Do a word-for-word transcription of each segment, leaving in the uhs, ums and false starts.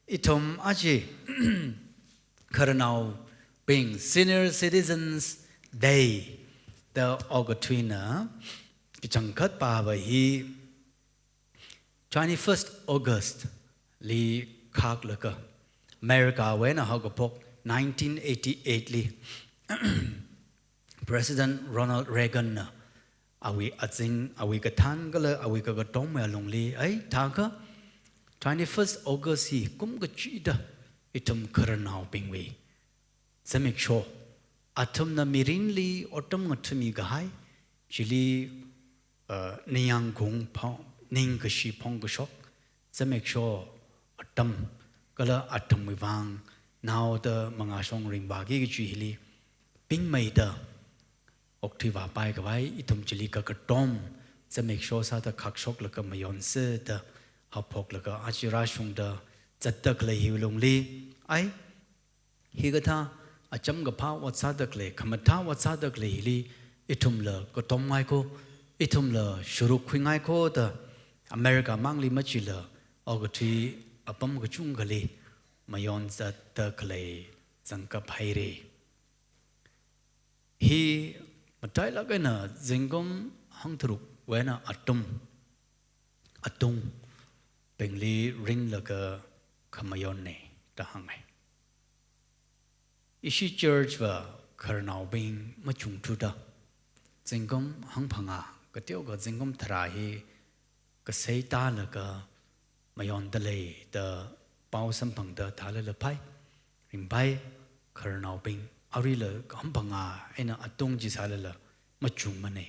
Ithum aja khararnaobing Senior Citizens Day da okathuina kachangkhat pāva hi twenty-first August li khaklaga America wui eina haokaphok nineteen eighty-eight li President Ronald Reagan na awui azing, awui kathān kala awui kakatomwui alungli, ai, thākha twenty-first August hi kum kachida ithum khararnaobingwui zimiksho, athumna mirinli otram ngathami kahai, chili, uh, ningyāng khaung phong, ningkashi phongkashok, zimiksho atam, kala atamwui vang naoda mangāshong ringphāki kachi hili pingmeida okthui vāpai khavai, ithum chili kakatom zimiksho sāda khakshoklaga mayonsa da haophoklaga aja rāshungda zatda khalei hiwui lungli, ai, hikathā acham kaphā ot sāda khalei, khamathā ot sāda khalei hili ithumla katomngaiko, ithumla sharuk khuingaiko da America mangli machila okathui apam kachungkhali mayon zatda khalei zangkap haira. Hi matailāk eina zingkum hangtharukwui eina atum, atungbingli ringlaga khamayonna da hānga. Ishi church va khararnaobing machungthuda zingkum hangphangā, kateokha zingkum tharā hi kasei tālaga mayonda lei da pao samphangda thālala phai, ringphai, khararnaobing aruila hangphangā eina atung chi sālala machungmana,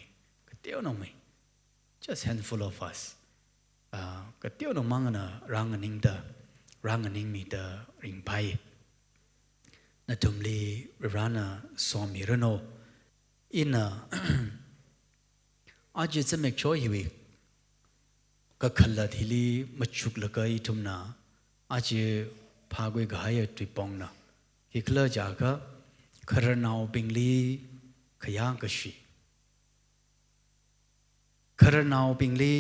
kateonaomei, just handful of us. Ah, kateonaomangna rānganingda, rānganingmida ringphai. Nathumli Varena somiranu. Ina aja zimiksho hiwui kakhalat hili machuklaga ithumna aja phākhui kahaiya tuipongna khikhala jiakha, khararnaobingli khayākashi. Khararnaobingli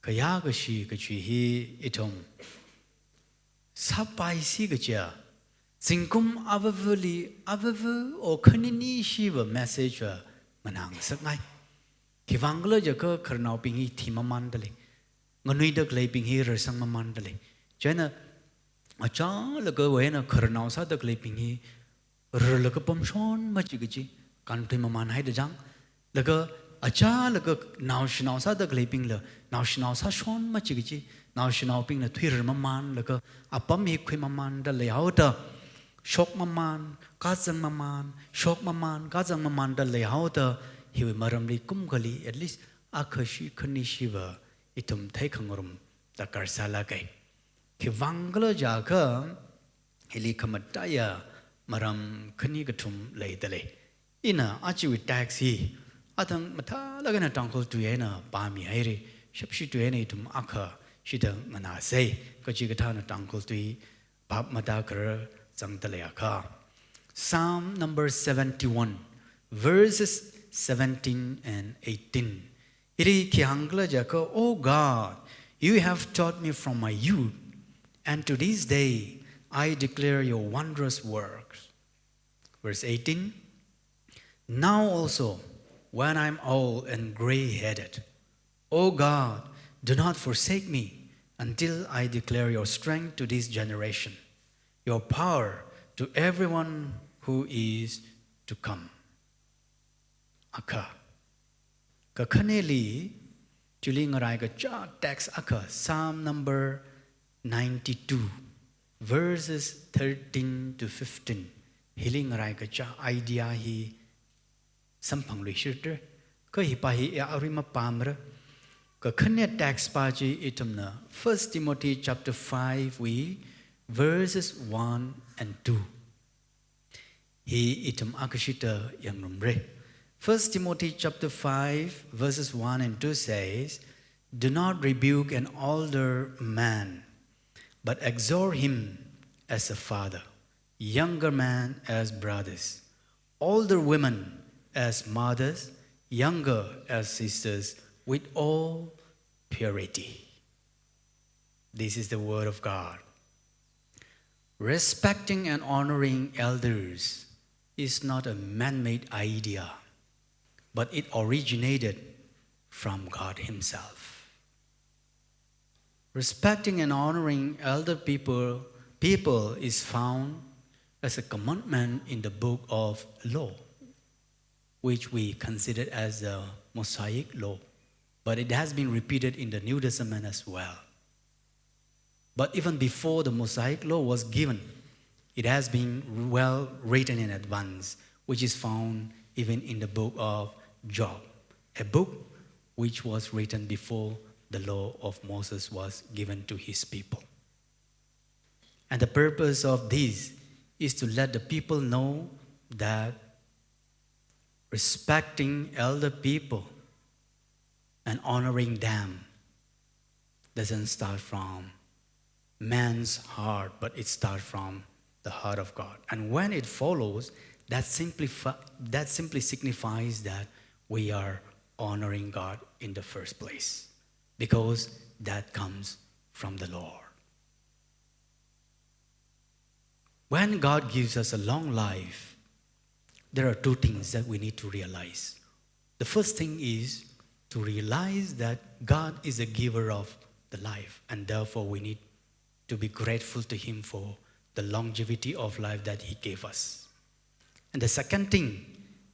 khayākashi kachi hi ithum sāpaisi kaja, zingkum avāvali, avāva okhanini shiva message va nganāngasakngai. Khivang khala jiakha khararnaobing hi thimamanda lei. Nganuida khaleibing hi rarsangmamanda lei. Chieina achālakha wui eina khararnao sāda khaleibing hi rarlaga pamshon machi kaji, kānthuimaman haida chang. Laga achālakha naoshinao sāda khaleibingla naoshinao sāshon machi kaji, naoshinaobingla thuirar mamanlaga apam hi khuimamanda leihaoda, shokmaman, kazangmaman, shokmaman, kazangmamanda leihaoda, hiwui maramli kumkhali at least akhashi khani shiva ithum theikhangarum darkar sālaga. Khivang khala jiakha, hili khamataiya maram khani kathum leida lei. Ina ajawui text hi athang mathālāk eina Tangkhul tui eina pāmihaira, shapshi tui eina ithum akha shida nganāsa, kachikathāna Tangkhul tui bhap matākharar zangda leiakha. Psalm number seventy-one, verses seventeen and eighteen. Hili khi hāng khala jiakha, "O God, you have taught me from my youth, and to this day I declare your wondrous works." Verse eighteen, "Now also, when I am old and gray-headed, O God, do not forsake me until I declare your strength to this generation, your power to everyone who is to come." Akha. Kakhaneli, chili ngaraikacha text akha, Psalm number ninety-two, verses thirteen to fifteen. Hili ngaraikacha idea hi samphangluishitra. Kha hipa hi ya arui mapamra. Kakhane text pa chi ithumna First Timothy chapter five wui verses one and two. Hi ithum akhashita yangngarumra. First Timothy chapter five, verses one and two says, "Do not rebuke an older man, but exhort him as a father, younger men as brothers, older women as mothers, younger as sisters, with all purity." This is the word of God. Respecting and honoring elders is not a man-made idea, but it originated from God Himself. Respecting and honoring elder people, people is found as a commandment in the book of law, which we consider as the Mosaic law, but it has been repeated in the New Testament as well. But even before the Mosaic law was given, it has been well written in advance, which is found even in the book of Job, a book which was written before the law of Moses was given to his people. And the purpose of this is to let the people know that respecting elder people and honoring them doesn't start from man's heart, but it starts from the heart of God. And when it follows, that simply, that simply signifies that we are honoring God in the first place, because that comes from the Lord. When God gives us a long life, there are two things that we need to realize. The first thing is to realize that God is the giver of the life, and therefore we need to be grateful to Him for the longevity of life that He gave us. And the second thing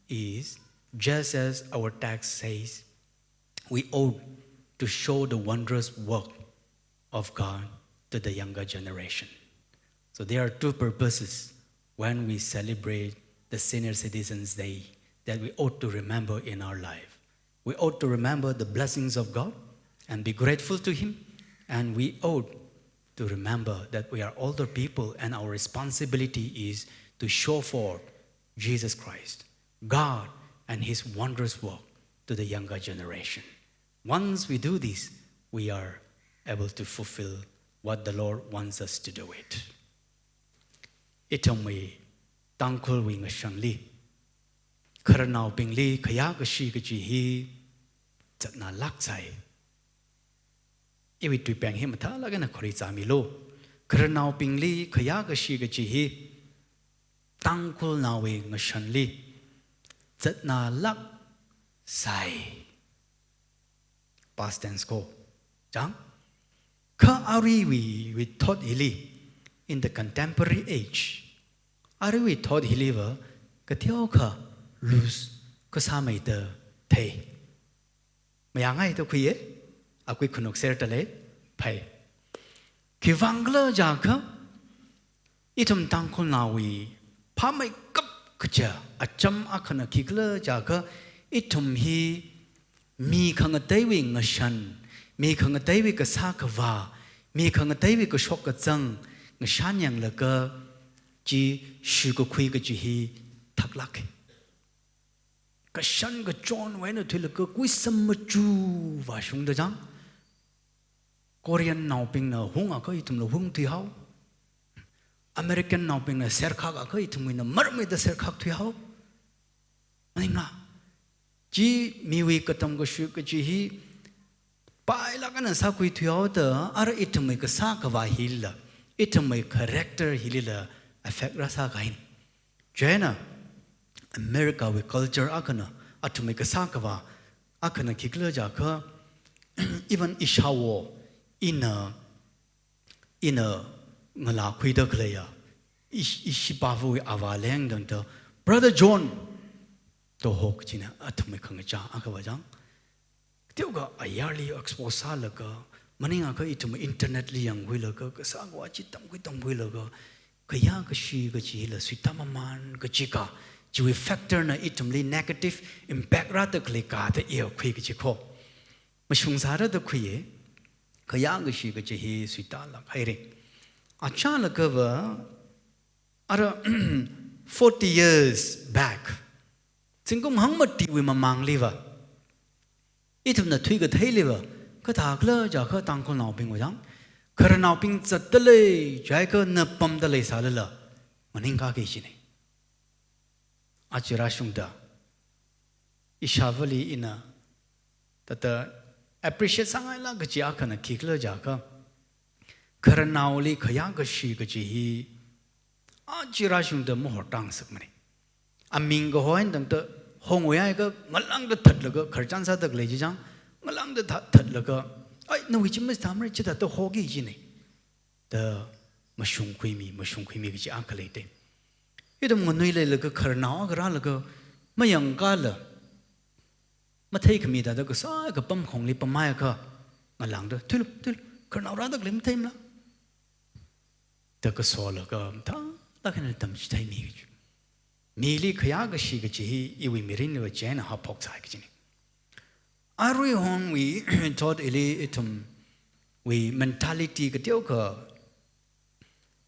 is, just as our text says, we ought to show the wondrous work of God to the younger generation. So there are two purposes when we celebrate the Senior Citizens Day that we ought to remember in our life. We ought to remember the blessings of God and be grateful to Him. And we ought to remember that we are older people and our responsibility is to show forth Jesus Christ, God, and His wondrous work to the younger generation. Once we do this, we are able to fulfill what the Lord wants us to do it. Ithumwui Tangkhulwui ngashanli, khararnaobingli khayākashi kaji hi zatnalāk sai. Iwui tuipeng hi mathālāk eina khorei zāmilu. Khararnaobingli khayākashi kaji hi Tangkhulnaowui ngashanli zatnalāk sai. Past tense ko. Chang? Kha aruiwui, wui thot hili, in the contemporary age, aruiwui thot hiliva kateokha lose kasāmeida thei. Mayāngaida khuiya, akui khanuk serda lei, phai. Khiwuivang khala jiakha, ithum Tangkhulnaowui phāmeikap kaja acham akhana khikhala jiakha, ithum hi mi khangateiwui ngashan, mi khangateiwui kasā khavā, mi khangateiwui kashok kazang ngashan yanglaga chi shuikakhui kaji hi thaklāka. Kashan kachonwui eina thuilaga kuisam machu vāshungda chang. Korean naobingna hungakha ithumla hung thuihao. American naobingna serkhakakha ithumwuina marammeida serkhak thuihao. Maningla, chi miwui katam kashui kaji hi pailāk eina sākhui thuihaoda, ara ithumwui kasā khavā hila, ithumwui character hilila affect rāsākahaina. Chieina America wui culture akhana, athumwui kasā khavā akhana khikhala jiakha, even ishāwo, ina, ina ngalākhuida khaleiya, ish-, ishipāvawui avā leng tangda, "Brother John," da hok china athumwui khangachā akhava chang. Teokha ayarli expose sālaga, maningakha ithum internet li yangkhuilaga, kasā khavā chi tamkhui tamkhuilaga, khayākashi kaji hila suitāmamān kajikha, chiwui factor na ithumli negative impact rāda khalei kha da iya khui kaji ko. Mashung sāra da khuiya, khayākashi kaji hi suitālāk haira. Achālakhava, ara, forty years back, zingkum hangmatiwui mamāngliva, ithumna thuikatheiliva, kathākhala jiakha Tangkhulnaobingwui chang, khararnaobing zatda lei, jiakha na pamda leisālala, maningkaki kajina. Aja rāshungda, ishāvali ina, thāda appreciate sāngailāk kaji akhana khikhala jiakha, khararnaoli khayākashi kaji hi Aja rāshungda mahortāngasakmana. Aming kaho eina tangda hongwui haiakha ngalāngda thatlaga, khararchan sāda khalei chi chang, ngalāngda tha-, thatlaga, "Ai, nawui chi masāthamara, chithāda hoki," jina. Da mashungkhuimi, mashungkhuimi kachi akha leida. Ithum nganui leilaga khararnao akha rālaga, mayangkāla, matheikhami thāda kasā kapam khongli pamhaiakha, ngalāngda, "Thuilu, thuilu, khararnao rāda khalei matheimala?" da kasolaga, mathālāk eina tamchitheimi kachi. Mili khayākashi kachi hi iwui mirinliva chieina haophoksai kachina. Aruihonwui thot hili ithumwui mentality kateokha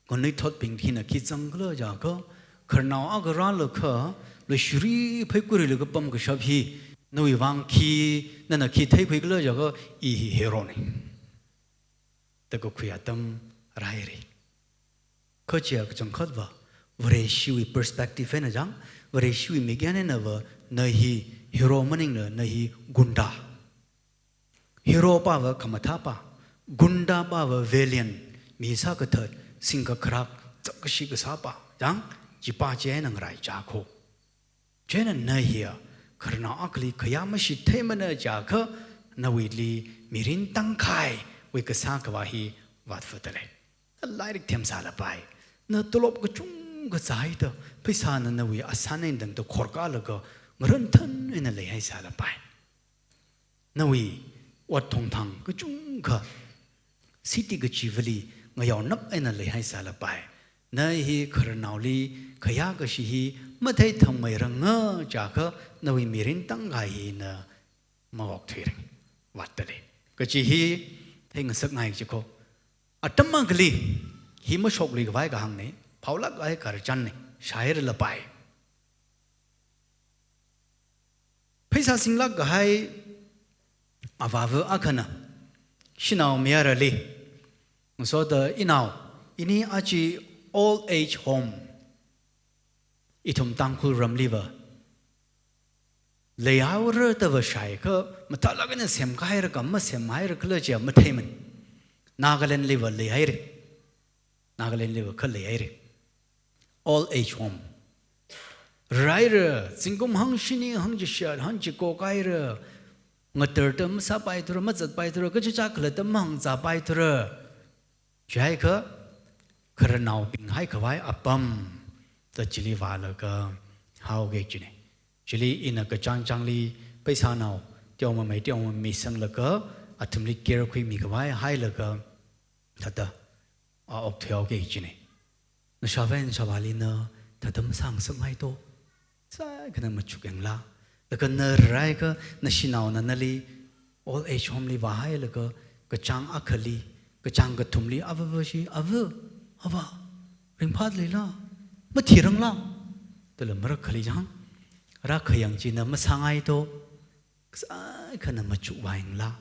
nganuithotbing hina khi zangkhala jiakha, khararnao akha rālaga, leishiri pheikuri laga pamkashap hi, nawui vang khi, nana khi theikhuikhala jiakha, "I hi hero na," da kakhui atam rāhaira. Kha chiya kachangkhatva, Vareshiwui perspective eina chang, Vareshiwui mikyan einava, na hi hero maningla, na hi gunda. Hero pava khamathāpa, gunda pava valiant, mi sākathat, singkakharak, zakkashi kasāpa, chang, chipa chieina ngaraichā kho. Chieina na hiya, khararnao akhali khayā mashitheimana jiakha, nawuili mirin tangkhaiwui kasā khavā hi vātfada lei. Na lairik themsālapai. Na tolop kachungkha zāhaida, pheisāna nawui asān eina tangda khorkālaga, ngarānthan eina leihaisālapai. Nawui ot thongthang kachungkha city kachivali ngayaonap eina leihaisālapai. Na hi khararnaoli khayākashi hi matheithangmeiranga jiakha, nawui mirin tangkhai hina maokthuira, vātda lei. Kachi hi theingasakngai kachi kho. Atam akhali hi mashokluikhavai kahāngna, phaolāk kahai khararchanna, shāhairalapai. Pheisā singlāk kahai avāva akhana, shanao mayarali, ngasoda, "Inao, ini aja old age home, ithum Tangkhul ramliva leihaora da vāshaiakha, mathālāk eina semkāhaira ka masemhaira khala chiya matheimana. Nagalandliva leihaira. Nagalandliva kha leihaira. Old age home. Rāhaira, zingkum hangshini, hangchishat, hangchiko kāhaira, ngatarda masāpaithura, mazatpaithura, kachichā khalatta mahāngzāpaithura. Chiakha, khararnaobing haikhavai apam da chili vālaga haoki kachina." Chili ina kachāng chāngli pheisānao teomamei teomami sanglaga, athumli care khuimikhavai hailaga, thāda, a, okthuihaoki kachina. Nashāvā eina nashāvāli na thāda masāngasakngai to. Saikhana machuk yangla. Laga na rāhaikha nashanaona nali old age home li vāhailaga, kachāng akhali, kachāng kathumli, "Avāvashi, avā, avā, ringphāda leila, mathirangla?" dala marakhali chang, rākhayang china masāngai to. Saikhana machukvā yangla.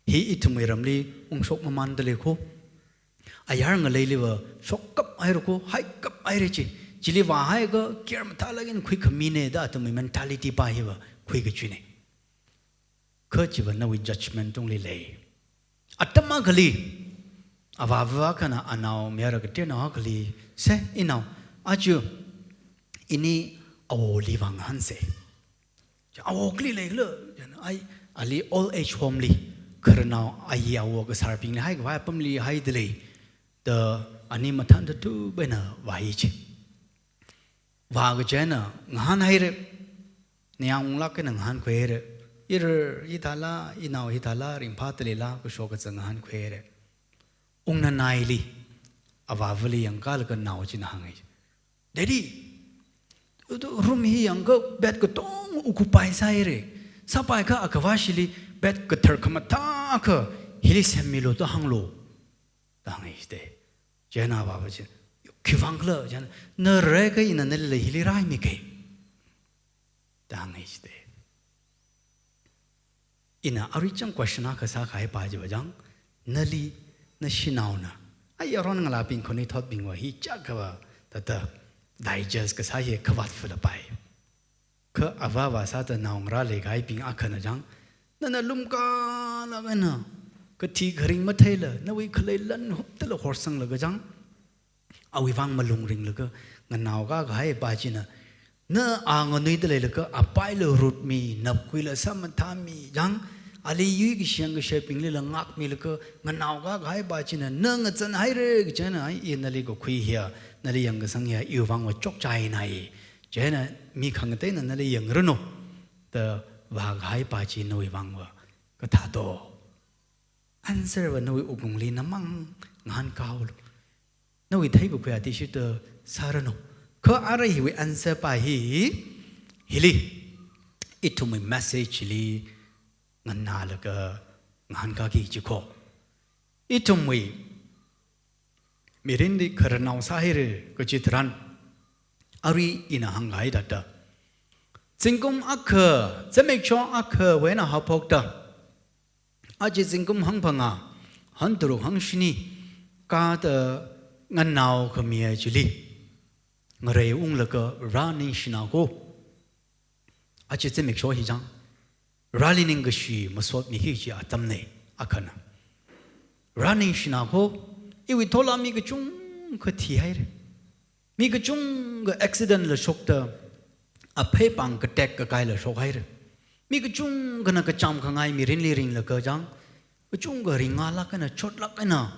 Hi ithumwui ramli ungshok mamānda lei kho. Ayar ngaleiliva shokkaphaira kho, haikaphaira chi. Chili vāhaiakha care mathālāk eina khuikhamina da athumwui mentality pa hiva khui kachina. Kha chiva nawui judgment tungli lei. Atam akhali, avāva akhana anao mayara kateonao akhali, "Se, inao, aja ini awoli vāngahānsa. Awo kali leikhala?" Chieina, "Ai, ali old age home li, khararnao ayi awo kasārbingli haikhavai apamli haida lei," da ani mathānthup eina vāi chi. Vākachi eina ngahānhaira. Ningyāng unglāk eina ngahānkhuihaira. "Ira, hithāla, inao hithāla, ringphāda leila, kashok kazā ngahānkhuihaira." Ungnanaili, avāvali yangkālaga nao china hānga, "Daddy, room hi yangakha bed katong occupy sāhaira. Sāpaiakha akhavāshili bed kathar khamathā akha hili semmilu da hānglu," da hānga jida. Chieina avāva china, "Khiwuivang khala?" chieina, "Na rāhaikha ina nali hili rāhaimiki," da hānga jida. Ina arui chang question akha sākahai pa chiva chang, nali nashanaona, ai, yaron ngalābing khanuithotbingva hi chakava, thāda digest kasā hi khavāt falapai. Kha avāva sāda naongarā leikahaibing akhana chang, nana lumkālāk eina, kathi kharing matheila, nawui khalei lan huptala horsanglaga chang, Awui vang malung ringlaga, nganaokā kahai pa china, na a nganuida leilaga, apaila rutmi, napkhuila sāmathāmi, yang, ali yuikashi yangkashebinglila ngākmilaga, nganaokā kahai pa china, na ngazan haira, kachina, ai, i nali kakhui hiya, nali yangkasang hiya, iwui vangva chokchāhaina i. Chieina mi khangateina nali yangranu, da vākahai pa chi nawui vangva kathā do. Answer va nawui wuklungli namang ngahānkāhaolu. Nawui theikakhui athishurda sāranu. Kha ara hiwui answer pa hi, hili, ithumwui message li nganālaga ngahānkāki kaji kho. Ithumwui mirinli khararnao sāhaira kachi tharan, arui ina hāngkahai thāda, zingkum akha, zimiksho akhawui eina haophokta, aja zingkum hangphangā, hangtharuk hangshini, kāda nganaokhami chili ngareiunglaga Vare ningshina kho. Aja zimiksho hi chang, Vareli ningkashi masotmiki kaji atamna, akhana. Vare ningshina kho, iwui thola mi kachungkha thihaira. Mi kachungkha accident la shokta, aphei pāng katek kakaila shokhaira. Mi kachungkhana kachām khangai mirinli ringlaga chang, kachungkha ringngālāk eina, chotlāk eina,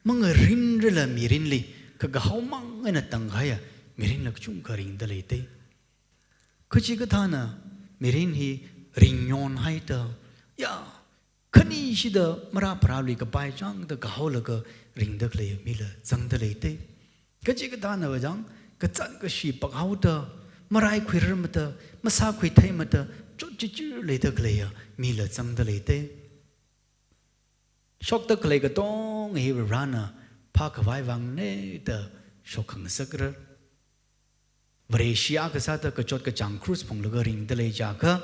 mangarinrala mirinli, kha kahaomang eina tangkahaiya mirinla kachungkha ringda leida. Kachikathāna mirin hi ringyonhaida, ya, khanishida marāpharālui kapai changda kahaolaga ringda khalei mila zangda leida. Kachikathāna va chang, kazat kashi pakhaoda, maraikhuirarmada, masākhuitheimada, chotchichir leida khaleiya mila zangda leida. Shokda khalei katonga hi Varena phākhavai vangna da shokkhangasakra. Vareshi akha sāda kachot kachāng krus phunglaga ringda lei jiakha,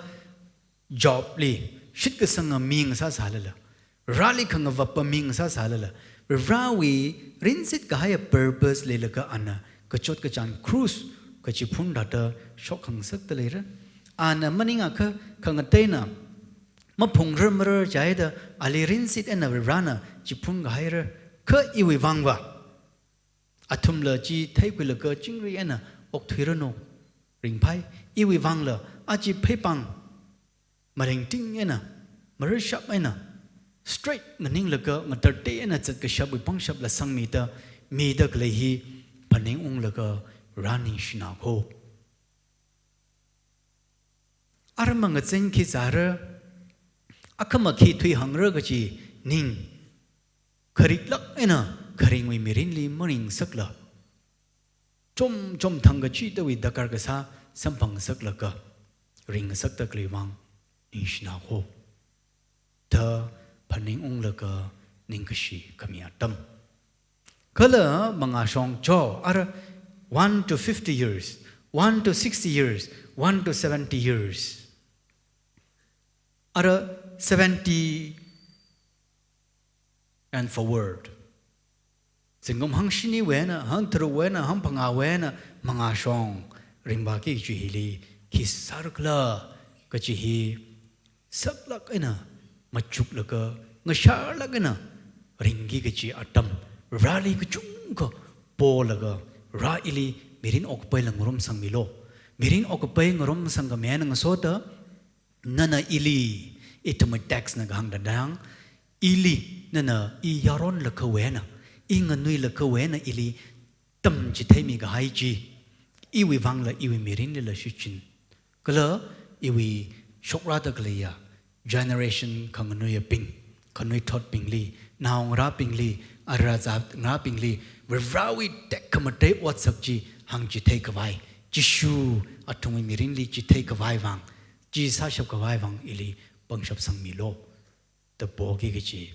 Jobli shitkasanga mi ngasāsālala, Vareli khangavapa mi ngasāsālala, Varewui rinzit kahaiya purpose leilaga ana kachot kachāng krus kachiphun thāda shokkhangasakda leira. Ana maningakha khangateina maphungrarmara jihaida ali rinzit eina Varena chiphun kahaira. Kha iwui vangva, athumla chi theikhuilaga chingri eina okthuiranu, ringphai. Iwui vangla aja pheipāng maringting eina, mararshap eina, straight maninglaga ngatartei eina zatkashapwui pangshapla sangmida, mida khalei hi phaningunglaga Vare ningshina kho. Arma ngazin khi zāra, akhama khi thuihangra kachi ning, khariklāk eina kharingwui mirinli maningsakla, chomchom thangkachidawui darkar kasā samphangngasaklaga ringngasakda khalei vang ningshina kho. Da phaningunglaga ningkashi khami atam. Kala mangāshong cho, ara one to fifty years, one to sixty years, one to seventy years. Ara seventy and forward. Zingkum hangshiniwui eina, hangtharukwui eina, hangphangāwui eina, mangāshong ringvāki kachi hili khi sārakhala kachi hi saklāk eina machuklaga, ngasharlāk eina ringki kachi atam, Vareli kachungkha polaga, Vare ili mirin okkapaila ngarumsangmilu. Mirin okkapai ngarumsangkhamei eina ngasoda, nana ili, ithumwui text na kahāng thāda, ili, nana i yaronlakhawui eina, i nganuilakhawui eina ili tamchitheimi kahai chi, iwui vangla iwui mirinlila shichin, kala iwui shokrāda khaleiya generation khanganuiyabing, khanuithotbingli, naongarābingli, arazat ngarābingli, Varewui tekhamatei otsak chi hāngchithei khavai, Jishu athumwui mirinli chithei khavai vang, chi sāshap khavai vang ili pangshap sangmilu da poki kachi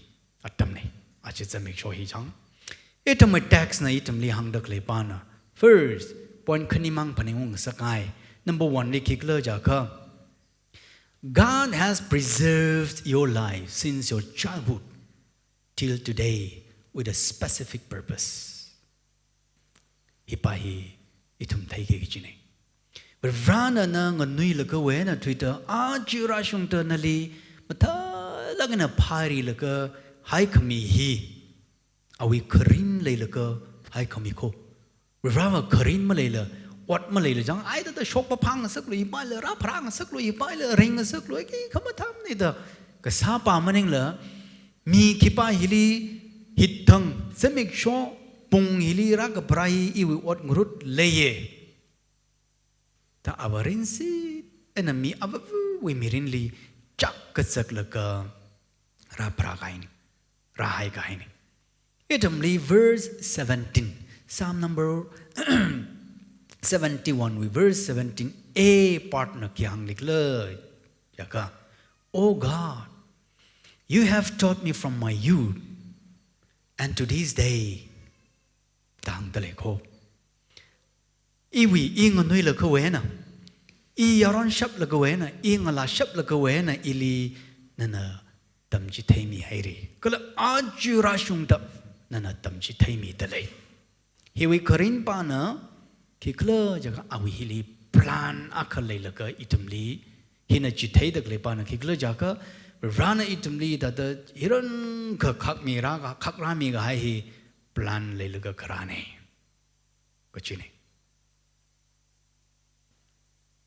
atamna. Aja zimiksho hi chang, ithumwui text na ithumli hāngda khalei pana, first point khanimang phaningungngasak ngai. Number one li khikhala jiakha, God has preserved your life since your childhood till today with a specific purpose. Hi pa hi ithum theiki kachina. Varena na nganuilakhawui eina thuida aja rāshungda nali mathālāk eina phārilaga haikhami hi, awui kharing leilaga haikhami kho. Varivarāva kharing maleila, ot maleila, chang ai thāda shokpa phāngasaklu, hipaila rāpharāngasaklu, hipaila ringngasaklu, ai khikha mathāmana da kasāpa maningla, mi khipā hili hithang, zimiksho, pung hili rākapharā hi iwui ot ngarut leiya da ava ringsit eina mi avāvawui mirinli chak kazaklaga rāpharākahaina, rāhaikahaina. Ithumli verse seventeen, Psalm number seventy-one wui verse seventeen A part na khi hānglikhala jiakha, "O God, you have taught me from my youth, and to this day," da hāngdalei kho. Iwui, i nganuilakhawui eina, i yaron shaplakhawui eina, i ngalā shaplakhawui eina ili nana tamchitheimihaira. Kala aja rāshungda nana tamchitheimidalei. Hiwui kharingpana khikhala jiakha awui hili plan akha leilaga ithumli, hina chitheida khaleipana khikhala jiakha, Varena ithumli thāda hiyākha khakmi rā, khakrāmi kahai hi plan leilaga kharāna kachina.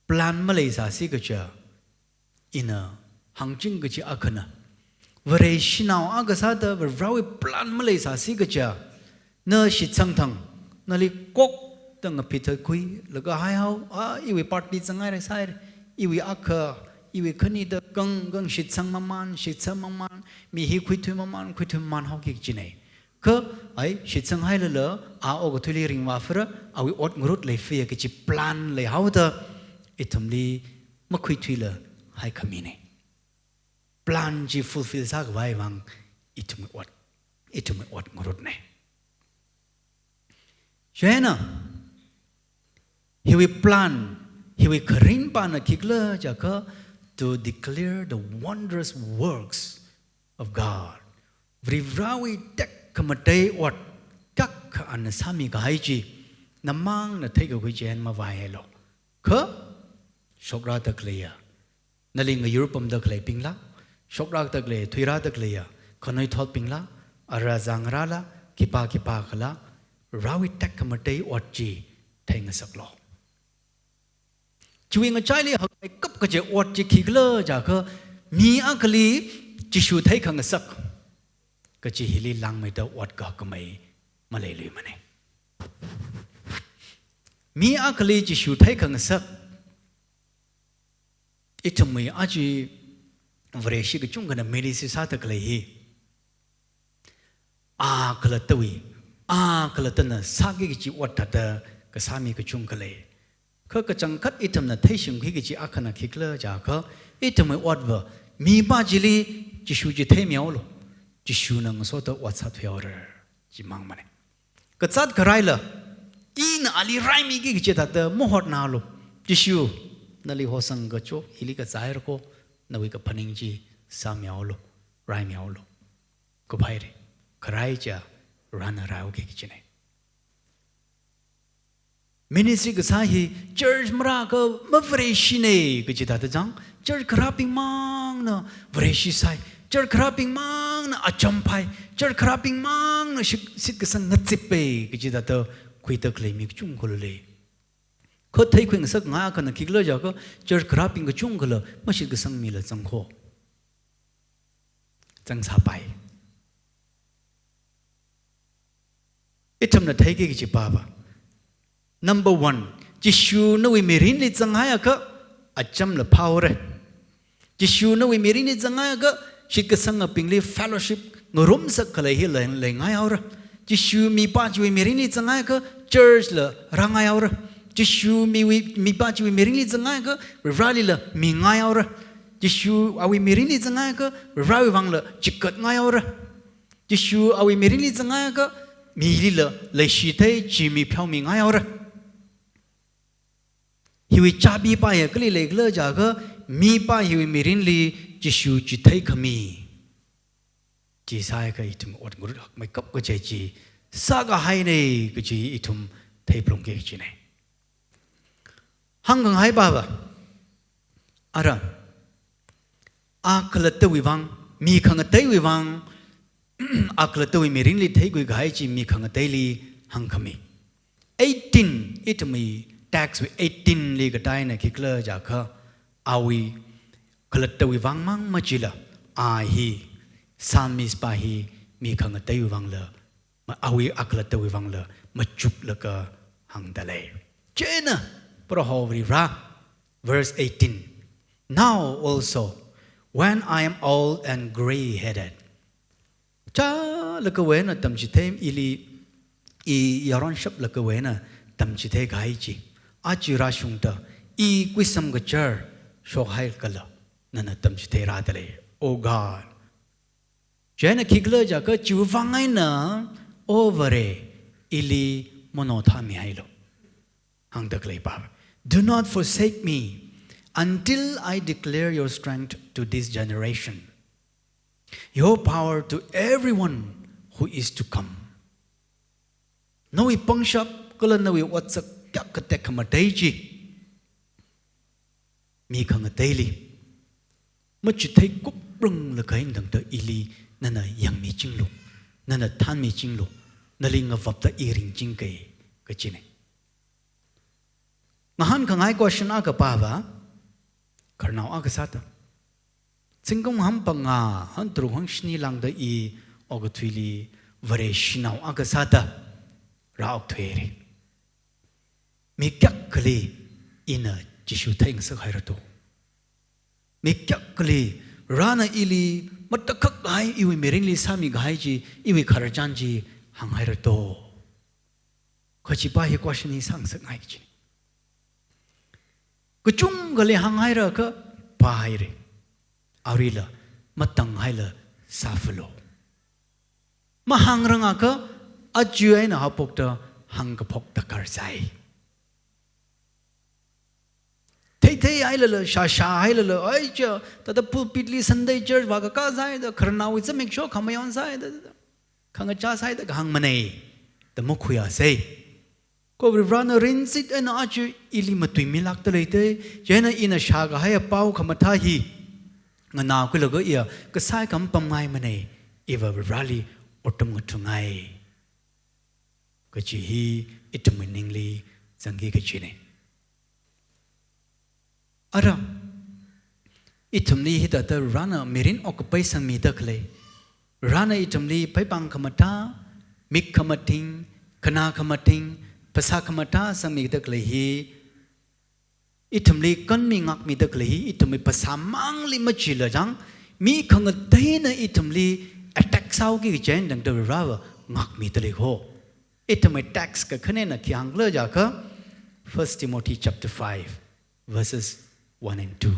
Plan maleisāsi kaja, ina hāngching kachi akhana, Vareshinao akha sāda Varewui plan maleisāsi kaja, na shitsang thang, nali kokda ngaphithakhuilaga haihao, a, iwui party zangngaira sāhaira, iwui akha, iwui khani da kang kang shitsang mamān, shitsang mamān, mi hi khuithui mamān, khuithui mamān haoki kachina. Kha, ai, shitsanghailala, a okathuili ringvāphara, awui ot ngarut leiphaya kachi plan leihaoda, ithumli makhuithuila haikhamina. Plan chi fulfill sākhavai vang, ithumwui ot, ithumwui ot ngarutna. Chieina, hiwui plan, hiwui kharingpana khikhala jiakha, to declare the wondrous works of God. Varivarāwui tekhamatei ot, kak kha ana sāmi kahai chi, namangna theikakhui chieina mavāihailu. Kha, shokrāda khaleiya, nali ngayur pamda khaleibingla, shokrāda khalei, thuirāda khaleiya, khanuithotbingla, ara zangrala, khipā khipākhala, Varewui tekhamatei ot chi theingasaklu. Chiwui ngachaili hakmeikap kaji ot chi khikhala jiakha, mi akhali Jishu theikhangasak kaji hili langmeida ot kakhamei maleiluimana. Mi akhali Jishu theikhangasak, ithumwui aja Vareshi kachungkhana ministry sāda khalei hi, a khalattawui, a khalattana sāki kachi ot thāda kasā mi kachungkha lei. Kha kachangkhat ithumna theishingkhui kachi akhana khikhala jiakha, ithumwui otva, mipā chili Jishu chi theimihaolu, Jishuna ngasoda ot sāthuihaora, chimangmana. Kazāt kharaila, ina ali raimiki kachi thāda mahotnalu. Jishu, nali hosangkacho, hili kazāhaira kho, nawui kaphaning chi sāmihaolu, raimihaolu. Kuphaira, kharai chiya, Varena raihaoki kachina. Ministry kasā hi church marākha mavareshina kaji thāda chang, church kharābingmangna vareshi sāi, church kharābingmangna acham phāi, church kharābingmangna shit, shitkasang ngazippai kaji thāda khuida khalei mi kachungkha lei. Kha theikhuingasakngai akhana khikhala jiakha, church kharābing kachungkhala mashitkasang mila zangkho, zangsāpai. Ithumna theiki kachi pāva, number one, Jishu nawui mirinli zanghaiakha, achamla phāhaora. Jishu nawui mirinli zanghaiakha, shitkasangabingli fellowship ngarumsak khalei hi lei, leingaihaora. Jishu mipā chiwui mirinli zanghaiakha, church la rāngaihaora. Jishu miwui, mipā chiwui mirinli zanghaiakha, Varelila mingaihaora. Jishu awui mirinli zanghaiakha, Varewui vangla chikatngaihaora. Jishu awui mirinli zanghaiakha, milila leishithei chi mi pheomingaihaora. Hiwui chabi pā hi kali leikhala jiakha, mipā hiwui mirinli Jishu chitheikhami chi sāakha ithum ot ngarut hakmeikap kaji chi sākahaina kaji ithum theiphalungki kachina. Hāngkhangai pāva, ara, a khalattawui vang, mi khangateiwui vang, a khalattawui mirinli theikhui kahai chi mi khangateili hāngkhami. eighteen, ithumwui text wui eighteen li katā eina khikhala jiakha, awui khalattawui vang mang machila, a hi, Psalmist pa hi, mi khangateiwui vangla, ma-, awui akhalattawui vangla, machuklaga hāngda lei. Chieina, Proho Varivara, verse eighteen. "Now also, when I am old and grey-headed," chālakhawui eina tamchithei ili, i yaron shaplakhawui eina tamchithei kahai chi, aja rāshungda, i kuisam kachar shokhaikhala, nana tamchitheirāda lei, O God. Chieina khikhala jiakha chiwui vang eina, O Vare, ili mano thāmihailu. Hāngda khalei pa. "Do not forsake me until I declare your strength to this generation, your power to everyone who is to come." Nawui pangshap kala nawui otsak kayākha tekhamatei chi, mi khangateili machithei kupranglakha eina tangda ili nana yangmichinglu, nana thānmichinglu, nali ngavapda i ringchingkei, kachina. Ngahānkhangai question akha pava, khararnao akha sāda, zingkum hangphangā, hangtharuk, hangshini lāngda i okathuili Vare shanao akha sāda rāokthuira. Mi kayākhali ina Jishu theingasakhaira to? Mi kayākhali Varena ili matakhak kahai, iwui mirinli sāmi kahai chi, iwui khararchan chi hānghaira to? Kachi pa hi question hi sāngasakngai kachi. Kachungkhali hānghaira kha pāhaira. Aruila matanghaila sāfalo. Mahāngrangakha aja eina haophokta hāngkaphok darkar sai. Theitheihailala, shāshāhailala, ai cha, thāda pulpit li Sunday church vākakā sāhaida, khararnaowui zimiksho khamayon sāhaida, khangachā sāhaida kahāng manei, da makhuiasei. Kha Varena rinsit eina aja ili matuimilākda leida, chieina ina shākahai apao khamathā hi nganākhuilaga iya kasai kham pamngai manei, iva Vareli otram ngathungai, kachi hi ithumwui ningli zangki kachina. Ara, ithumli hithāda Varena mirin okkapai sangmida khalei, Varena ithumli pheipāng khamathā, mik khamathing, khanā khamathing, phasā khamathā sangmida khalei hi, ithumli kanmi ngākmida khalei hi, ithumwui phasā mangli machila chang, mi khangateina ithumli attack sāhaoki kachi eina tangda Vareva ngākmida lei ho. Ithumwui text kakhanena khi hāngkhala jiakha, First Timothy chapter five, verses one and two.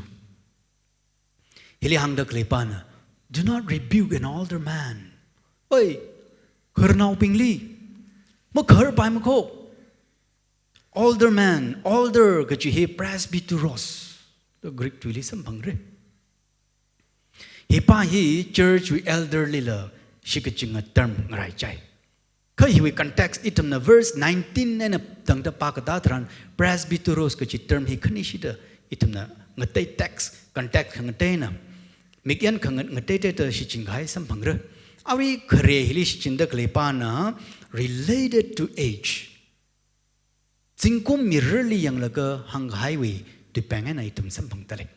Hili hāngda khalei pana, "Do not rebuke an older man." Oi, khararnaobingli makhararpai makho. Older man, older kachi hi presbyteros, the Greek tuili samphangra. Hi pa hi church wui elder lila shikachinga term ngaraichai. Kha hiwui context ithumna verse nineteen eina tangda pākatā tharan presbyteros kachi term hi khanishida ithumna ngatei text, context khangateina, mikyan khangateiteida shichin kahai samphangra. Awui khare hili shichinda khalei pana related to age. Zingkum mirarli yanglaga hāngkahaiwui tuipeng eina ithum samphangda lei.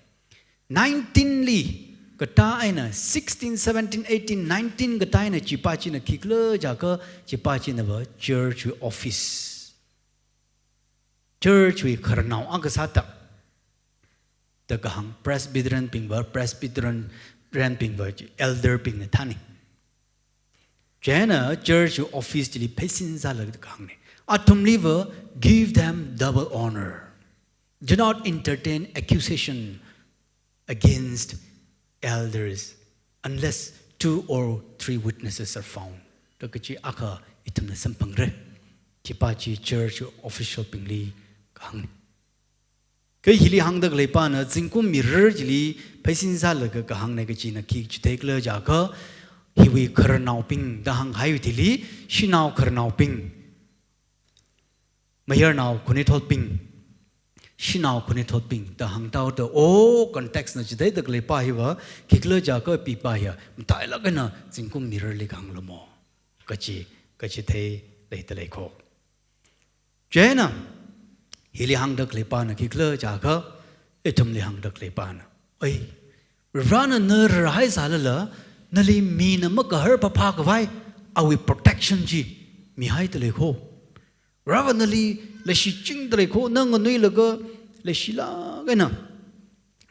Nineteen li katā eina sixteen, seventeen, eighteen, nineteen katā eina chi pa china khikhala jiakha chi pa chinava church wui office, church wui khararnao akha sāda, da kahāng Presbyterian bingva, Presbyterian bingva chi elder bingna thāni. Chieina church office chili pheisin sālaga kahāngna. Athumliva, "Give them double honor. Do not entertain accusation against elders unless two or three witnesses are found." Da kachi akha ithumna samphangra. Chi pa chi church official bingli kahāngna. Kha hili hāngda khalei pana zingkum mirar chili pheisin sālaga kahāngna kachina khi chithei khala jiakha, hiwui khararnaobing da hāngkahaiwui thili, shanao khararnaobing, mayarnao khanuithotbing, shanao khanuithotbing da hāngthuda, o context na chitheida khalei pa hiva khikhala jiakha pi pa hiya matailāk eina zingkum mirarli kahāng lamo, kachi, kachithei leida lei kho. Chieina, hili hāngda khaleipana khikhala jiakha, ithumli hāngda khaleipana, oi, Varena na rarhai sālala, nali mina makahar phaphā khavai, awui protection chi mihaida lei kho. Varena nali leishichingda lei kho, na nganuilaga leishilāk eina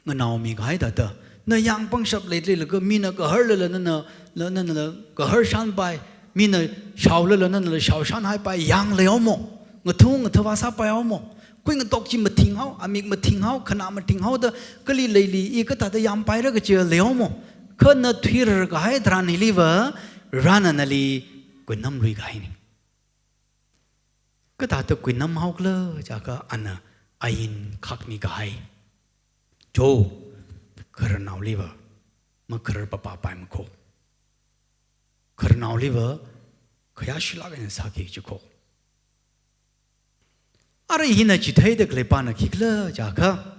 nganaomi kahai thāda, na yāng pangshap leida leilaga, mina kaharlala nana, na, nana kahar shānpai, mina shaolala nanala shao shānhaipai, yāng leihaomo, ngathung ngathavā sāpaihaomo, khuingatok chi mathinghao, amik mathinghao, khanā mathinghao da, kali leili, i kathāda yampaira kachi leihaomo, kha na thuirar kahai tharan hiliva, Varena nali kuinamlui kahaina. Kathāda kuinamhaokhala jiakha ana ain khakmi kahai. Jo, khararnaoliva makharar phaphāpai makho. Khararnaoliva khayāshilāk eina sāki kachi kho. Ara hina chitheida khaleipana khikhala jiakha,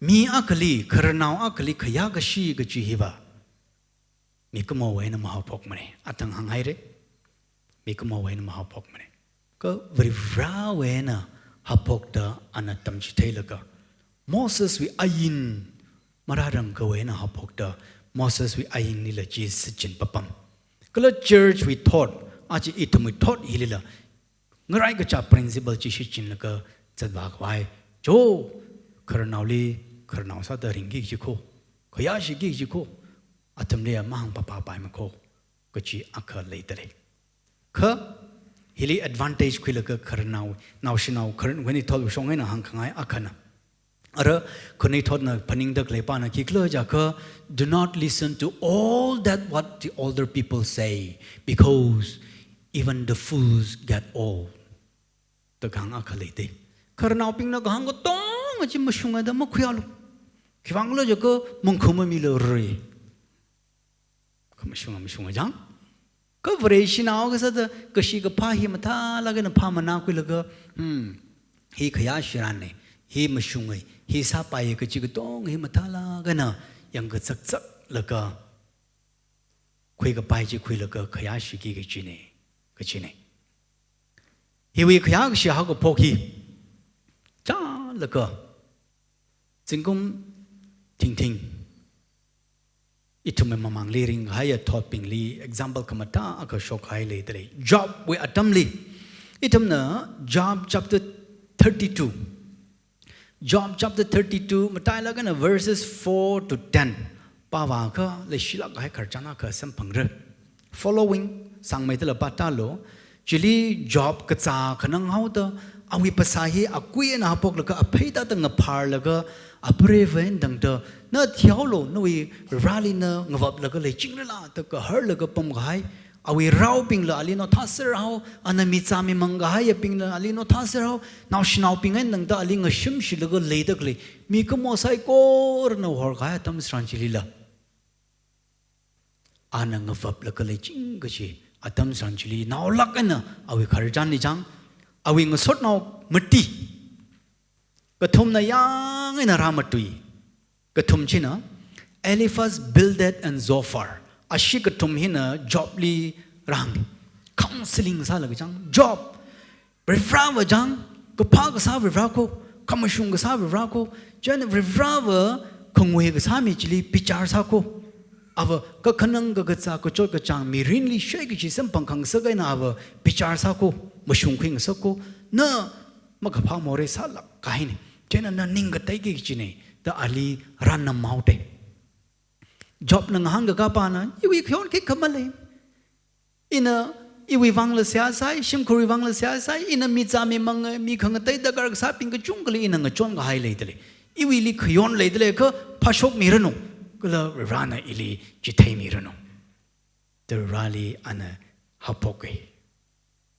mi akhali, khararnao akhali khayākashi kachi hiva mikumowui eina mahaophokmana. Athang hānghaira. Mikumowui eina mahaophokmana. Kha Varivarawui eina haophokda ana tamchitheilaga, Moseswui ain marārangkhawui eina haophokda, Moseswui ainlila chi shichin papam. Kala churchwui thot, aja ithumwui thot hilila, ngarai kacha principle chi shichinlaga zatvā khavai. Jo, khararnaoli khararnao sāda ringki kachi kho, khayāshiki kachi kho, athumli mahāng phaphāpai makho, kachi akha leida lei. Kha, hili advantage khuilaga khararnao, naoshinao, khararnaowui thot shong eina hāngkhangai akhana. Ara, khanuithotna phaningda khaleipana khikhala jiakha, "Do not listen to all that what the older people say, because even the fools get old." Da kahāng akha leida. Khararnaobingna kahāng katonga chi mashunga da makhuialu. Khiwuivang khala jiakha mungkhu mamilu ri. Kha mashunga, mashunga jang. Kha Vareshinao kasāda kashi kaphā hi mathālāk eina phāmana khuilaga, hmm, hi khayāshi ranna, hi mashunga, hi sāpaiya kachi katonga hi mathālāk eina yangkazakzaklaga, khuikapai chi khuilaga khayāshiki kachina, kachina. Hiwui khayākashi haokaphok hi chālaga, zingkum thingthing ithumwui mamangli ringhaiya thotbingli example khamathā akha shokhai leida lei. Jobwui atamli, ithumna Job chapter thirty-two, Job chapter thirty-two, matailāk eina verses four to ten pāvākha leishilāk kahai khararchan akha samphangra. Following, sangmeidala pātālu. Chili Job kazā khanang haoda, awui phasā hi akui eina haophoklaga, aphei thāda ngaphārlaga, apreiva eina tangda, "Na thihaolu, nawui Vareli na ngavaplāka, leichingrala," da kaharlaga pamkahai. Awui raobingla ali nothāserhao, ana mizā mimang kahaiyabingla ali nothāserhao, naoshinaobing eina tangda ali ngashimshilaga leida khalei mikumo saikorana horkahai atam tharan chilila, ana ngavaplaga leiching kachi atam tharan chili, naolāk eina awui khararchanli chang, awui ngasotnao mati kathumna yāng eina rāmatui. Kathum china Eliphaz, Bildad and Zophar. Ashi kathum hina Jobli rāhāng. Counseling sālaga chang. Job, Varivarava chang, kaphā kasā Varivara kho, khamashung kasā Varivara kho, chieina Varivarava khangui kasā mi chili bichar sā kho. Ava kakhanang kakazā kachot kachāng mirinli shoi kachi samphang khangasak eina ava bichar sā kho, mashungkhui ngasak kho. Na makaphā morei sālāk kahaina. Chieina na ning kateiki kachina, da ali rānamhaoda. Jobna ngahānkakapana, iwui khayon khikha malei. Ina iwui vangla seihā sai, shimkhurwui vangla seihā sai, ina mizā mimang, mi khangatei darkar kasābing kachungkhali ina ngachon kahai leida lei. Iwuili khayon leida lei kha phāshokmiranu, kala Varena ili chitheiranu, da Vareli ana haophoka.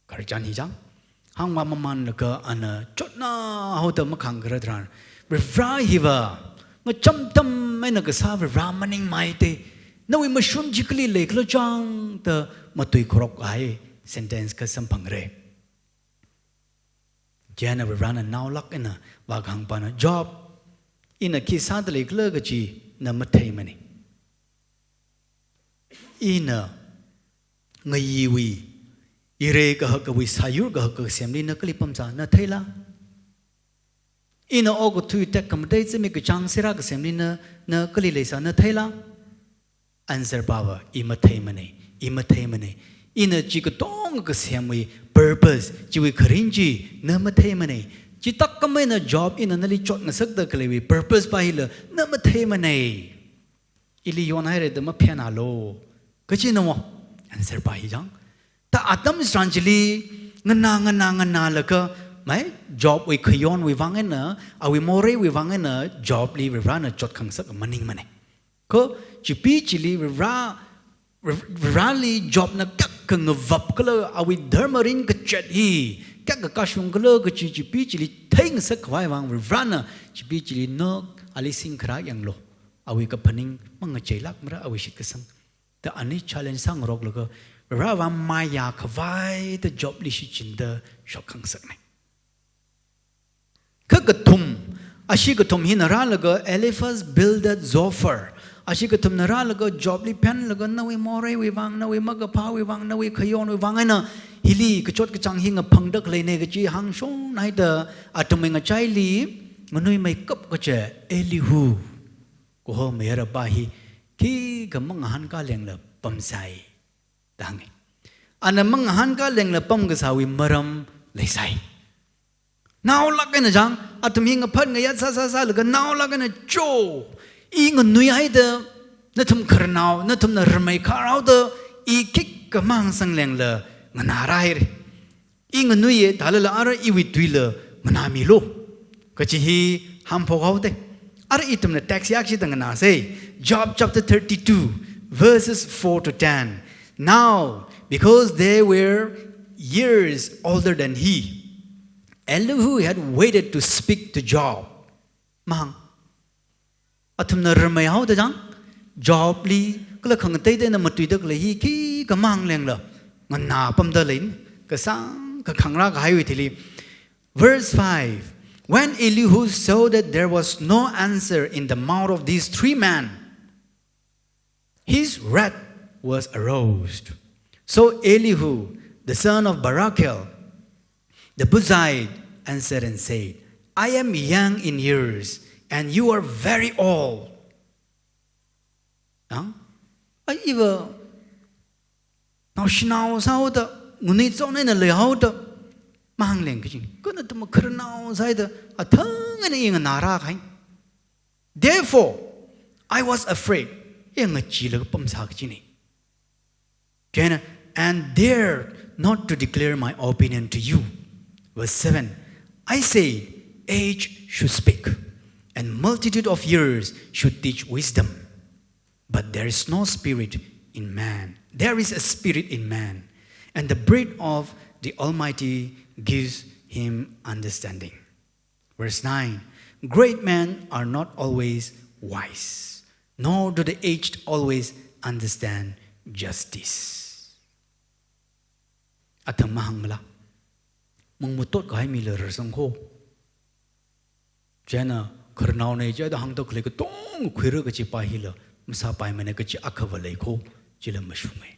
Khararchan hi chang, hāngvā mamanlaga ana chotna haoda makhangkharar tharan, Varivara hiva ngacham tam eina kasā Varivara maningmei da, nawui mashun chi kali leikhala chang da matuikharok kahai sentence akha samphangra. Chieina Varivarana naolāk eina vākahāngpana, Job, ina khi sāda leikhala kachi na matheimana. Ina ngayiwui, Irei kahak kawui sāyur kahak kasemli na kali pamsā na theila? Ina okathui tekhamatei zimik kachāng sera kasemli na, na kali leisā na theila? Answer pāva, i matheimanei, i matheimanei. Ina chi katonga kasemwui purpose, chiwui kharing chi na matheimanei. Chithākhamei eina Job ina nali chotngasakda khaleiwui purpose pa hila na matheimanei. Ili yonhairada maphenālu kajina mo. Answer pa hi chang. Ta atam tharan chili nganā, nganā, nganālaga, mai, Jobwui khayonwui vang eina, awui moreiwui vang eina, Jobli Varivarana chotkhangasak maningmanei. Kha, chipi chili Varivara, Varivarali Jobna kayākha ngavap khala, awui dharma rin kachet hi kayākha kashung khala kachi chipi chili theingasak khavai vang Varivarana chipi chili nok ali singkharā yanglu. Awui kaphaning mangacheilākmara awui shitkasang. Da ani challenge sāngaroklaga, Varivara vang mayā khavai da Jobli shichinda shokkhangasaknei. Kha kathum, ashi kathum hina rālaga Eliphaz, Bildad, Zophar. Ashi kathumna rālaga Jobli phenlaga nawui moreiwui vang, nawui makaphāwui vang, nawui khayonwui vang eina hili kachot kachāng hi ngaphangda khaleinei kachi hāngshonhaida athumwui ngachaili nganuimeikap kachi Elihu kaho mayara pa hi khikha mangahānkā lengla pamsai da hānge. Ana mangahānkā lengla pamkasāwui maram leisai. Naolāk eina chang, athum hi ngaphat ngayat sā sā sālaga naolāk eina cho, i nganuihaida, nathum khararnao, nathumna ramei kharao da, i khikha mahangsang lengla nganārāhaira. I nganuiya thālala ara iwui tuila nganāmilu kachi hi hāngphok haoda. Ara ithumna text hi akshida nganāsei. Job chapter thirty-two, verses four to ten. Now, because they were years older than he, Elihu had waited to speak to Job. Mahāng. Athumna ramei haoda chang, Jobli, kala khangateiteina matuida khalei hi khikha mahāng lengla nganā pamda lei, kasāngkha khangrā kahaiwui thili. Verse five. When Elihu saw that there was no answer in the mouth of these three men, his wrath was aroused. So Elihu, the son of Barachel, the Buzite, answered and said, "I am young in years, and you are very old." Ang? Ai, iva naoshinao sāhaoda, ngunui chon eina leihaoda, mahāng leng kajina. Kha nathum khararnao sāhaida, athang eina i nganārā kahai. Therefore, I was afraid. I ngacheelaga pamsā kajina. Chieina, and dared not to declare my opinion to you. Verse seven. I said, "Age should speak, and multitude of years should teach wisdom." But there is no spirit in man. There is a spirit in man, and the breath of the Almighty gives him understanding. Verse nine. Great men are not always wise, nor do the aged always understand justice. Athang mahāngmala? Mungmutot kahai mila rarsang kho. Chieina khararnaonei chida hāngda khalei katonga khuira kachi pa hila masāpaimanei kachi akhava lei kho, chila mashunge.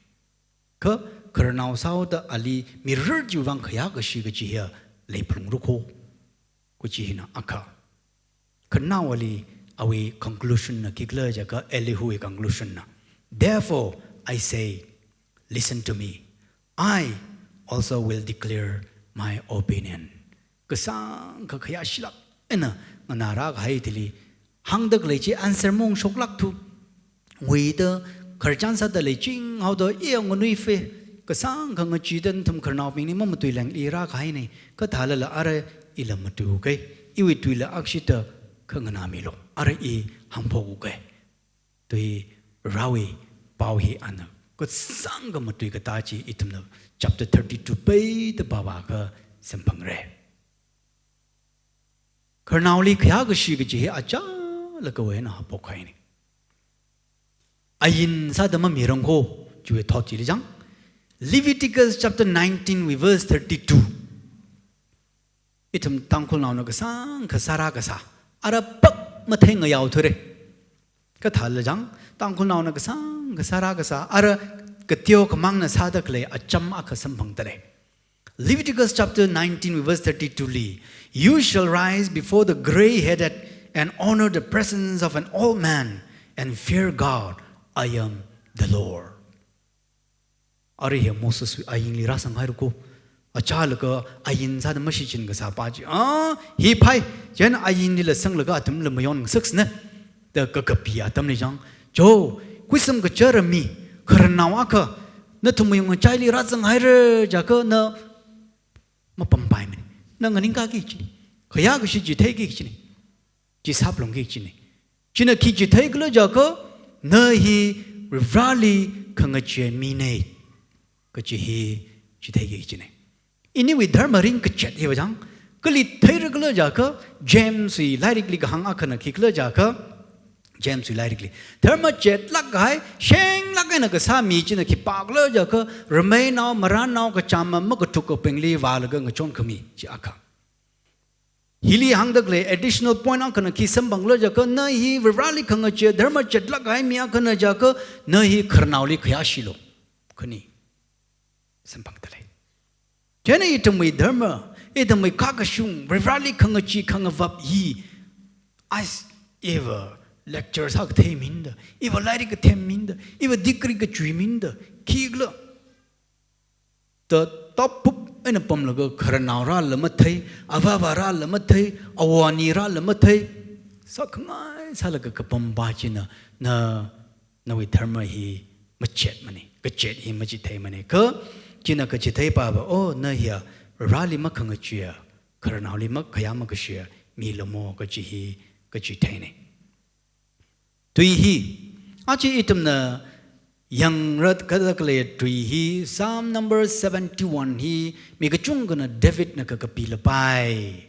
Kha khararnao sāhaoda ali mirar chiwui vang khayā kashi kachi hiya leiphalungra kho. Kachi hina akha. Khararnaoli awui conclusion na khikhala jiakha Elihuwui conclusion na. Therefore, I say, listen to me. I also will declare my opinion. Kasāngkha khayāshilāk eina nganārā kahai thili hāngda khalei chi answer maungshoklākthu. Nguida, khararchan sāda leiching haoda, i nganuife, kasāngkha ngacheeda nathum khararnaobingli mamatuilengli rā kahainei, kha thālala ara ila matuiuke, iwui tuila akshida kha nganāmilu, ara i hāngphokuke. Tui Varewui pao hi ana kasāngkha matui katā chi ithumna chapter thirty-two peida pāvākha samphangra. Khararnaoli khayā kashi kachi hi achālakha eina haophok kahainei. Ain sāda mamirang kho, chiwui thot chili chang. Leviticus chapter nineteen wui verse thirty-two. Ithum Tangkhulnaona kasāngkha sārā kasā, ara pak mathei ngayao thura. Kha thālala chang, Tangkhulnaona kasāngkha sārā kasā, ara kateo khamangna sāda khalei acham akha samphangda lei. Leviticus chapter nineteen, verse thirty-two li, "You shall rise before the gray-headed and honor the presence of an old man and fear God. I am the Lord." Arui hi Moseswui ainli rāsanghaira ko. Achālaga ain sāda mashichin kasā pa chi. Ah, hi phai, chieina ainlila sanglaga athumla mayon ngasaksana. Da kakapi atamli chang. Jo, kuisam kachara mi, khararnao akha, nathumwui ngachaili rāzanghaira jiakha na mapampaimana. Na nganingkaki kachina. Khayākashi chitheiki kachina. Chi saplungki kachina. China khi chitheikhala jiakha, na hi Varivarāli khangachee mina kachi hi chitheiki kachina. Iniwui dharma ringkachet hiva chang, kali theira khala jiakha, Jameswui lairikli kahāng akhana khikhala jiakha, Jameswui lairikli, dharma chetlāk kahai, shenglāk eina kasā mi china khipākhala jiakha, rameinao, marānnao, kachama makathukabingli vālaga ngachonkhami chi akha. Hili hāngda khalei additional point akhana khi samphangkhala jiakha, na hi Varivarāli khangachee dharma chetlāk kahai mi akhana jiakha, na hi khararnaoli khayāshilu. Khani. Samphangda lei. Chieina ithumwui dharma, ithumwui kakashung, Varivarāli khangachee khangavap hi, ais, iva lecture sākathei minda, iva lairik kathem minda, iva degree kachui minda, khikhala. Da tapup eina pamlaga khararnao rāla mathei, avāva rāla mathei, awani rāla mathei, sākhangai sālaga kapam pa china, na, nawui dharma hi machetmana, kachet hi machitheimana. Kha, china kachithei pava, oh, na hiya, Varivarāli makhangacheeya, khararnaoli makhayā makashiya mi lamo kachi hi kachitheina. Tui hi, aja ithumna yangra kada khalei tui hi, Psalm number seventy-one hi, mi kachungkhana Davidna kakapi lapai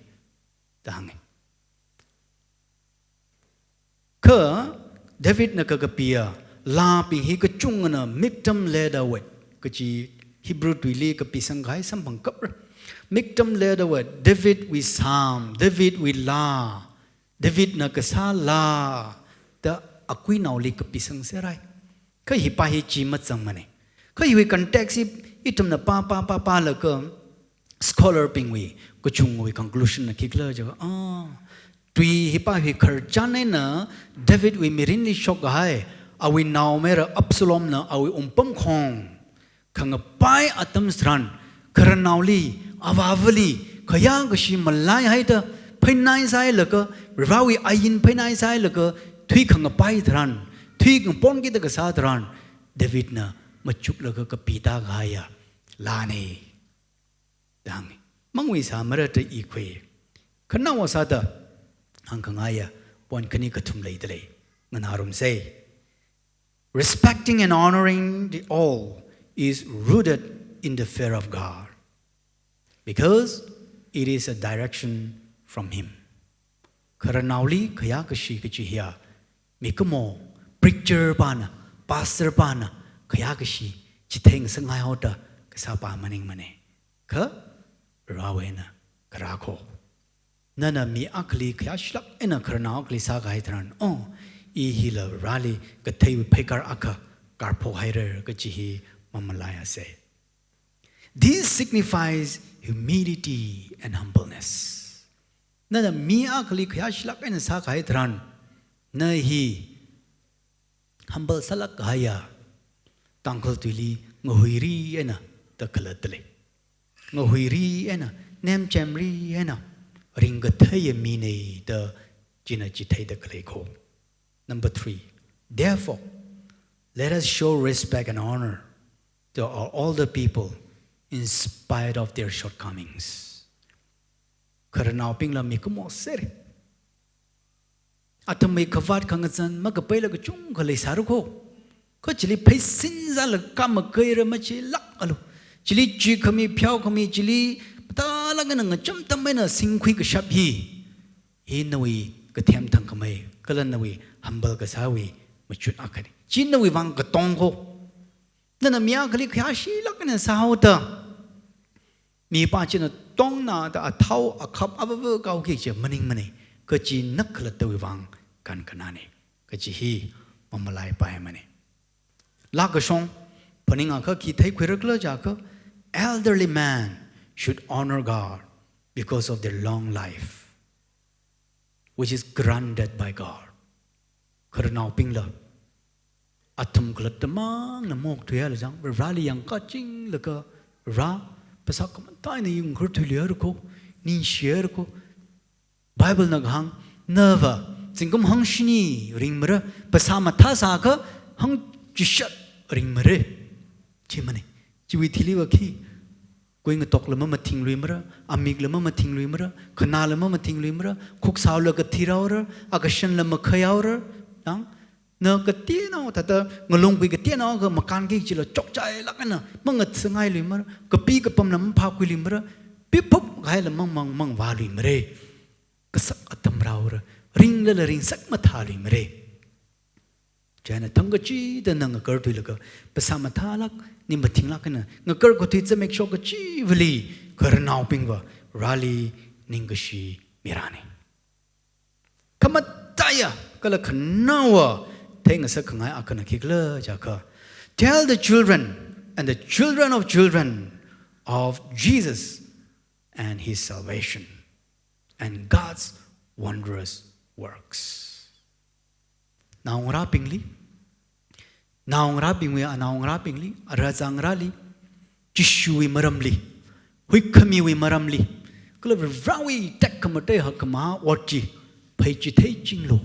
da hānga. Kha Davidna kakapiya laabing hi kachungkhana Michtam Ledavid kachi Hebrew tuili kapisang kahai samphangkapra. Michtam Ledavid, Davidwui Psalm, Davidwui laa, Davidna kasā laa da akuinaoli kapisangserai. Kha hi pa hi chi mazangmana. Kha hiwui context hi ithumna pā, pā, pā, pālaga scholar bingwui kachungwui conclusion na khikhala jiakha, ah, tui hi pa hi khararchan eina Davidwui mirinli shokkahai, awui naomayara Absalomna awui wungpamkhong khangapai atam tharan, khararnaoli, avāvali, khayākashi malaihaida, phainai sāhailaga, Varivarāwui ain phainai sāhailaga, thui khangapai tharan, thui ngaponkida kasā tharan, Davidna machuklaga kapida kahaiya laana da hānga. Mangui sāmara da i khui. Khanaowa sāda hāngkhangaiya point khani kathum leida lei. Nganārumsa. Respecting and honoring the old is rooted in the fear of God, because it is a direction from Him. Khararnaoli khayākashi kachi hiya, mikumo, preacher pana, pastor pana, khayākashi chitheingasakngai haoda kasā pa maningmana. Kha, Varivarāwui eina kharā ko. Nana mi akhali khayāshilāk eina khararnao akhali sākahai tharan, oh, i hila Varivarāli katheiwui pheikar akha karphok haira kachi hi mamalaisa. This signifies humility and humbleness. Nana mi akhali khayāshilāk eina sākahai tharan, na hi humble sālāk kahaiya, Tangkhul tuili ngahuiri eina da khalatta lei. Ngahuiri eina, nemchemri eina, ringkatheiya mina da china chitheida khalei ko. Number three, therefore, let us show respect and honor to our older people in spite of their shortcomings. Khararnaobingla mikumo sāra. Athumwui khavāt khangazan makapaila kachungkha leisāra ko. Kha chili pheisin zala kamakeira machilākalu. Chili chuikhami, pheokhami, chili patalāk eina ngacham tam eina singkhui kashap hi, hi nawui kathem thangkhamei, kala nawui humble kasāwui machut akhana. Chi nawui vang katong ko. Nana mi akhali khayāshilāk eina sāhaoda, mi pa china tongnada athao akhap avava kaoki kachi maningmana, kachi na khalattawui vang kankanana, kachi hi mamalaipaimana. Laa kashong, phaning akha khi theikhuira khala jiakha, elderly man should honor God because of their long life, which is granted by God. Khararnaobingla athum khalatta mangna maokthuihaola chang, Vareli yangkachinglaga, Vare, phasā khamathā eina yungkharthuiluira ko, ningshihaira ko. Bible na kahāng, nava zingkum hangshini ringmara, phasā mathāsākha hangchishat ringmara. Chi mana. Chiwui thiliva khi, kuingatokla mamathingluimara, amikla mamathingluimara, khanāla mamathingluimara, khukshaola kathiraora, akashanla makhaihaora, yang, na kateonao thāda ngalungkui kateonao akha makānki kajila chokchailāk eina mangathāngailuimara, kapi kapamla maphākhuiluimara, piphup kahaila mang mang mangvāluimara. Kasak atam rāhaora, ringlala ringsak mathāluimara. Chieina thang kachida na ngakarthuilaga, phasā mathālāk, ning mathinglāk eina ngakarkathui zimiksho kachivali, khararnaobingva Vareli ningkashi mirana. Khamataiya, kala khanaowa theingasak khangai akhana khikhala jiakha, tell the children and the children of children of Jesus and his salvation and God's wondrous works. Naongarābingli, naongarābingwui anaongarābingli, arazangarāli, Jishuwui maramli, huikhamiwui maramli, kala Varewui tekhamatei hakkhamahā ot chi pheichitheichingalu.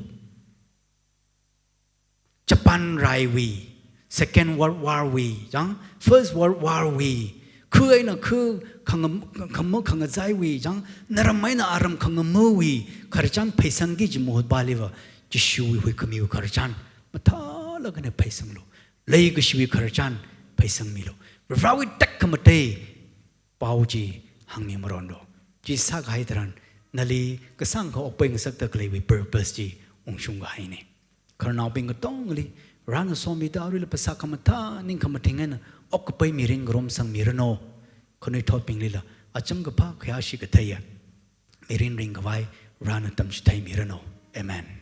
Japan raiwui, Second World War wui, yang, First World War wui, khu eina khu khangam-, khama khangazaiwui, yang, naram eina aram khangamawui khararchan pheisangki kaji mahutvaliva, Jishuwui huikhamiwui khararchan mathālāk eina pheisanglu. Leikashiwui khararchan pheisangmilu. Varewui tekhamatei pao chi hāngmi maronlu. Chi sākahai tharan, nali kasāngkha okpai ngasakta khaleiwui purpose chi ungshungkahaina. Khararnaobing katongli, Varena somida aruila phasā khamathā, ning khamathing eina okkapai mirin ngarumsangmiranu. Khanuithotbinglila acham kaphā khayāshi katheiya mirin ringkhavai Varena tamchitheiranu. Amen.